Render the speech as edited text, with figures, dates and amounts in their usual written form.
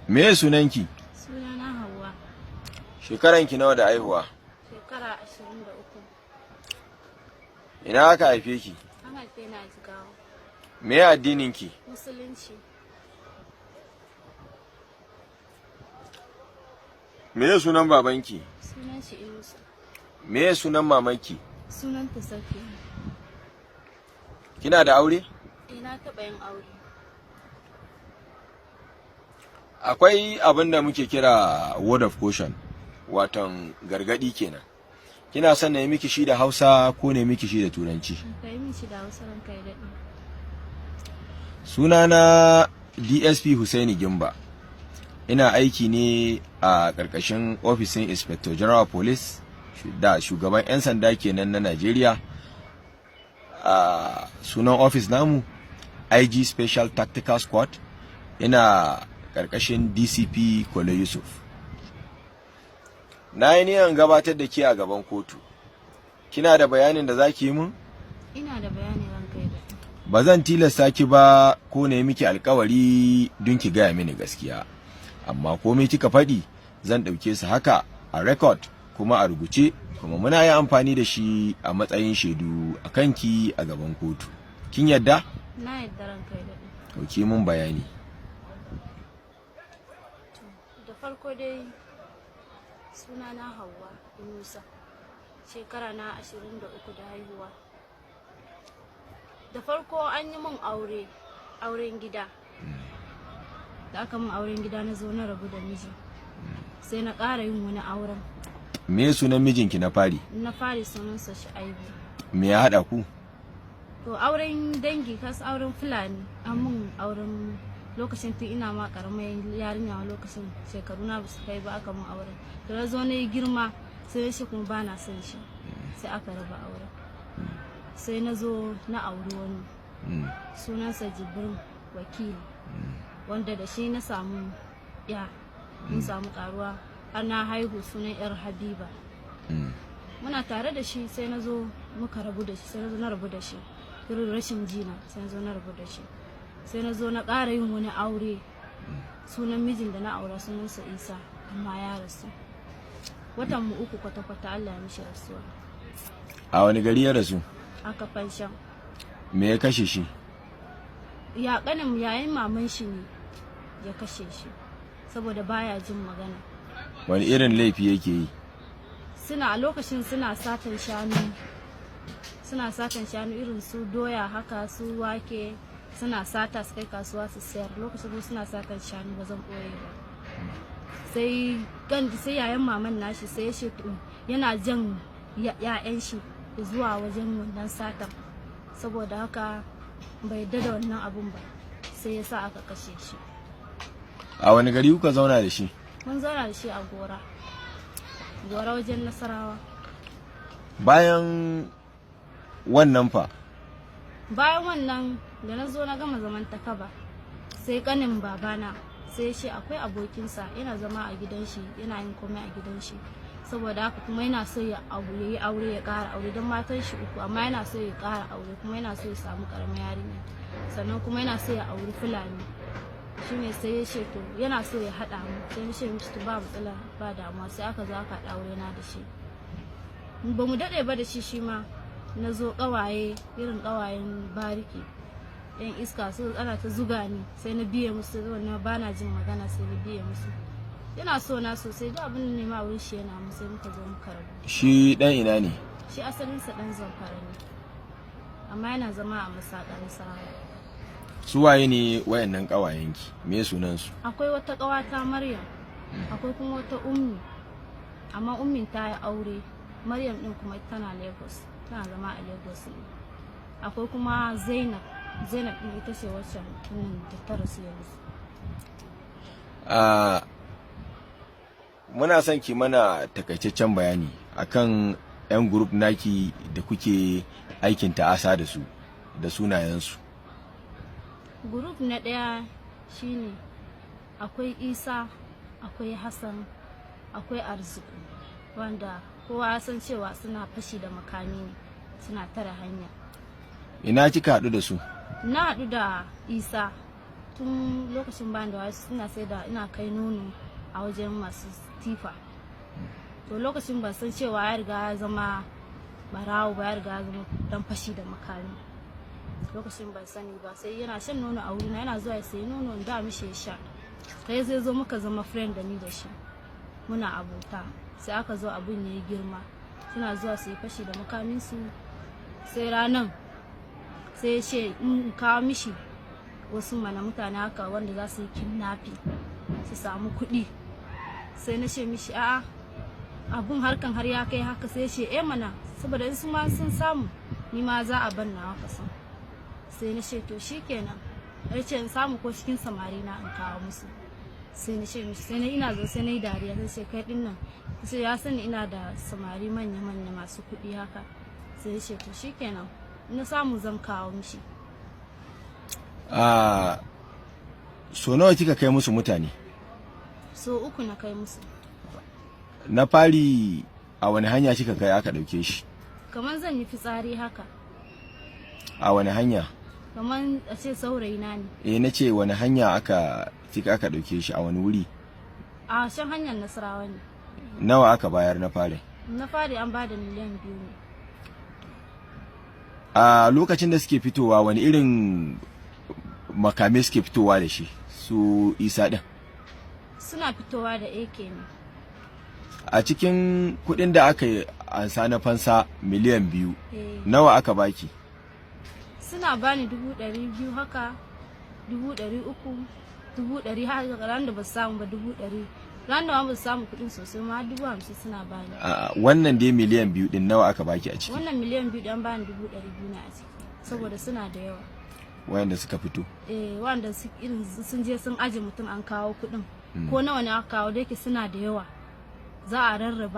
Me sunanki? Sunana Hauwa. Shekaranki nawa da haihuwa? Shekara 23. Ina aka haife ki? An haife ni a Jigawa. Me addininki? Musulunci. Me sunan babanki? Sunan shi Inusa. Me sunan mamanki? Sunanta Safiya. Kina da aure? Eh, na taɓa yin aure. Akwai abin da muke kira word of caution, watan gargadi kenan. Kina son na yi miki shi da Hausa ko na yi miki shi da Turanci? Ka yi min shi da Hausa, ranka ya daɗe. Sunana DSP Hussaini Gimba. Ina aiki ne a ƙarƙashin ofisin Inspector General Police da shugaban 'yan sanda kenan na Najeriya. A sunan ofis namu IG Special Tactical Squad. Ina ƙarƙashin DCP Kole Yusuf. Na yi niyan gabatar da ke a gaban kotu. Kina da bayanin da za ki yi mun? Ina da bayani, ranka ya daɗe. Ba zan tilasta ki ba ko na yi miki alkawari don ki gaya mini gaskiya, amma komai kika faɗi zan ɗauke su haka a record kuma a rubuce, kuma muna yi amfani da shi a matsayin shaidu a kanki a gaban kotu. Kin yadda? Na yadda, ranka ya daɗe. Dauki mun bayani. To, da farko dai sunana Hauwa Inusa. Shekara na 23 da haihuwa. Da farko an yi min aure, auren gida. Da aka min auren gida, na zo na rabu da miji. Sai na ƙara yin wani auren. Me sunan mijinki na fari? Na fari sunansa Shu'aibu. Me ya haɗa ku? To, auren dangi, kasu auren Fulani, an mun auren lokacin tun ina ma karamar yarinya, lokacin shekaru na basu kai ba aka mun auren. To, na zo na yi girma, sai na shi kuma ba na son shi, sai aka raba auren. Sai na zo na auri wani, sunansa Jibrin Wakili, wanda da shi na samu ya mun samu karuwa har na haihu, sunan yar Habiba. Muna tare da shi, sai na zo muka rabu da shi, sai na zo na rabu da shi irin rashin jina, sai na zo na rabu da shi. Sai na zo na ƙara yin wani aure. Sunan mijin da na aura sunansa Isa, amma ya rasu watan mu 3 kwata-kwata, Allah ya mishi rasuwa. A wani gari ya rasu? A Kafanshan. Me ya kashe shi? Ya kanin yayin maman shi ne ya kashe shi, saboda baya jin magana. Wani irin laifi yake yi? Suna a lokacin suna satan shanu, suna satan shanu irin su doya haka, su wake, suna sata su kai kasuwa su sayar. Lokacin kuma suna satan shanu, ba zan ɓoye ba. Sai gan sai yayan maman nashi sai ya ce to yana jan ya'yan shi zuwa wajen wannan satan, saboda haka bai yarda da wannan abun ba, sai ya sa aka kashe shi. A wani gari kuka zauna da shi? Mun zauna da shi a Gora, Gora wajen Nasarawa. Bayan wannan fa? Bayan wannan, da na zo na gama zaman takaba, sai kanin babana sai shi akwai abokinsa yana zama a gidan shi, yana yin komai a gidan shi, saboda haka kuma yana so ya yi aure, ya ƙara aure, don matan shi uku, amma yana so ya ƙara aure, kuma yana so ya samu ƙaramin yarinya, sannan kuma yana so ya auri Fulani. Shine sai ya ce to yana so ya haɗa mu. Sai na ce mishi to ba matsala, ba damuwa. Sai aka zo aka haɗa aure na da shi. Ba mu daɗe ba da shi, shi ma na zo ƙawaye, irin ƙawayen bariki, yan iska, su ana ta zuga ni, sai na biye musu. Wannan ba na jin magana, sai na biye musu. Yana so na sosai, duk abin da nema wurin shi yana mu. Sai muka zo muka rabu. Shi dan ina ne? Shi asalinsa dan Zamfara ne, amma yana zama a Masaka, Nasarawa. Su waye ne wayannan kawayenki? Me sunan su? Akwai wata ƙawata Maryam, akwai kuma wata Ummi, amma Ummin ta yi aure, Maryam din kuma tana Lagos, tana zama a Lagos ne. Akwai kuma Zainab. Zainab din ita ce wacce mutumin da ta rasu yanzu. Muna son ki mana takaitaccen bayani akan 'yan group naki da kuke aikin ta'asa da su, da sunayensu. Group na ɗaya shine akwai Isa, akwai Hassan, akwai Arziku, wanda kowa ya san cewa suna fashi da makami ne, suna tare hanya. Ina kika haɗu da su? Na haɗu da Isa. Tun lokacin ban da wasu, ina sai da, ina kai nono a wajen masu tifa. To lokacin ban san cewa ya riga ya zama barawo ba, ya riga ya zama dan fashi da makami. Lokacin ban sani ba, sai yana shan nono a wurina, yana zuwa ya sayi nono da mishi ya sha. Sai zai zo muka zama friend da ni da shi, muna abota. Sai aka zo abun ya yi girma, suna zuwa su yi fashi da makamin su. Sai ranan sai ya ce in kawo mishi wasu mana mutane haka wanda za su yi kidnapping su samu kuɗi. Sai na ce mishi, a'a, abun harkan har ya kai haka? Sai ya ce, eh mana, saboda in su ma sun samu, ni ma za a ban nawa kasan. Sai na ce, to shikenan. Ya ce in samu ko cikin samari na in kawo musu. Sai na ce mishi, sai na ina zo, sai na yi dariya, sai ce, kai din nan, sai ya sani ina da samari manya manya masu kuɗi haka. Sai ya ce, to shikenan, na samu zan kawo mishi. A so nawa kika kai musu mutane? So uku na kai musu. Na fari, a wani hanya kika kai aka dauke shi? Kamar zan yi fitsari haka. A wani hanya? Kamar a ce saurayi na ne. Eh, na ce wani hanya aka kika aka dauke shi, a wani wuri? A shan hanyar Nasarawa ne. Nawa aka bayar na fari? Na fari an bada miliyan 2 ne. A lokacin da suke fitowa, wani irin makamai suke fitowa da shi, su Isa din? Suna fitowa da AK ne. A cikin kuɗin da aka yi ansa na fansa miliyan 2, Eh. nawa aka baki? Suna bani 200,000 haka, 300,000, 100,000 haka. Ran da ba su samu ba, 100,000. Ran da ma ba su samu kuɗin sosai ma, 50,000 suna bani. A wannan dai miliyan 2 din, nawa aka baki a ciki? Wannan miliyan 2 dan bani 200,000 na a ciki, saboda suna da yawa. Wayanda suka fito? Eh, wanda su irin sun je sun aje mutum, an kawo kuɗin, ko nawa ne aka kawo, da yake suna da yawa, za a rarraba.